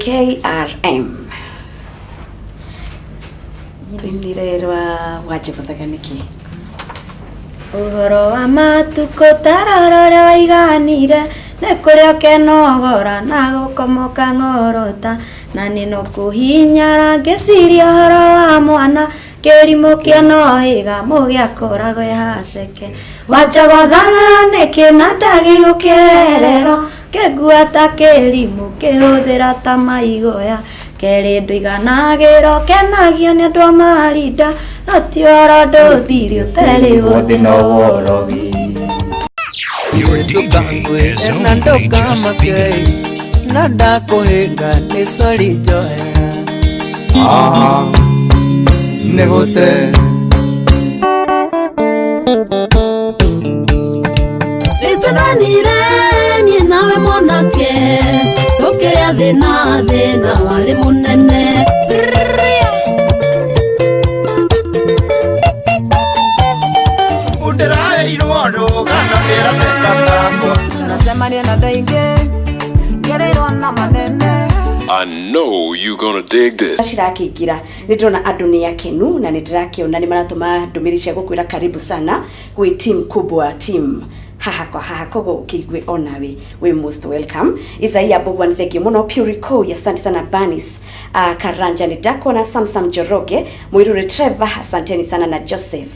KRM Tũinire rwa wanjĩgũthaga nĩkĩ? Ũhoro wa matukũ tarora ũrĩa waiganire nĩ kũrĩa ũkenogora na gũkomoka ng'orota na nĩ no kũhinyara ngĩciria ũhoro wa mwana kĩrimũ kĩa noĩga mũgĩakoragwo haceke wanjogothaga nĩkĩ na ndagĩgũkererwo kĩngua ta kĩrimũ kĩhũthĩra ta maigoya kerĩ ndũiganagĩrwo kenagio nĩ andũ a marinda no ti ũhoro ndũthiri ũterĩ wothe no worogi. Your DJ has na only just ndũkamake begun. Na ndakũhĩnga nĩ sori njohera. Aha, nĩ gũte. Nĩtwendanire niĩ nawe mwanake tũkĩrĩa thĩna thĩna warĩ mũnene. Cukuru ndĩraheirwo rũgano ndĩrateka takwa. Nacemania na andũ aingĩ ngereirwo na manene. I know you gonna dig this. Cirakĩingĩra nĩ ndĩrona andũ nĩ akenu na nĩ ndĩrakĩona nĩ maratũma ndũmĩrĩri cia gũkwĩra karibu sana gwĩ team kubwa, team haha kwa haha, koguo ũkĩigue onawe wĩ most welcome. Isaia Mbugua nĩ thengiũ mũno, Purico, asante sana. Banis Karanja nĩ ndakona, Samsam Njoroge, Mũirũrĩ Trevor, asanteni sana, na Joseph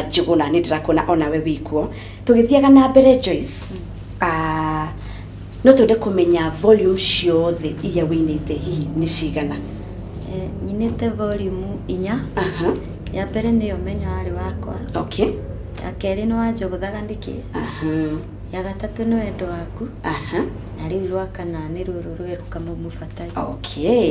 Njuguna nĩ ndĩrakuona onawe wĩkuo. Tũgĩthiaga na mbere, Joyce, no twende kũmenya volume ciothe iria wĩinĩte hihi nĩ cigana? Nyinĩte volume 4. Ya mbere nĩyo menya warĩ wakwa. Ya kerĩ nĩ wanjogothaga nĩkĩ. Ya gatatũ nĩ wendo waku. Na rĩu rwa kana nĩ rũrũ rwerũ kamũmũbatari. Okay.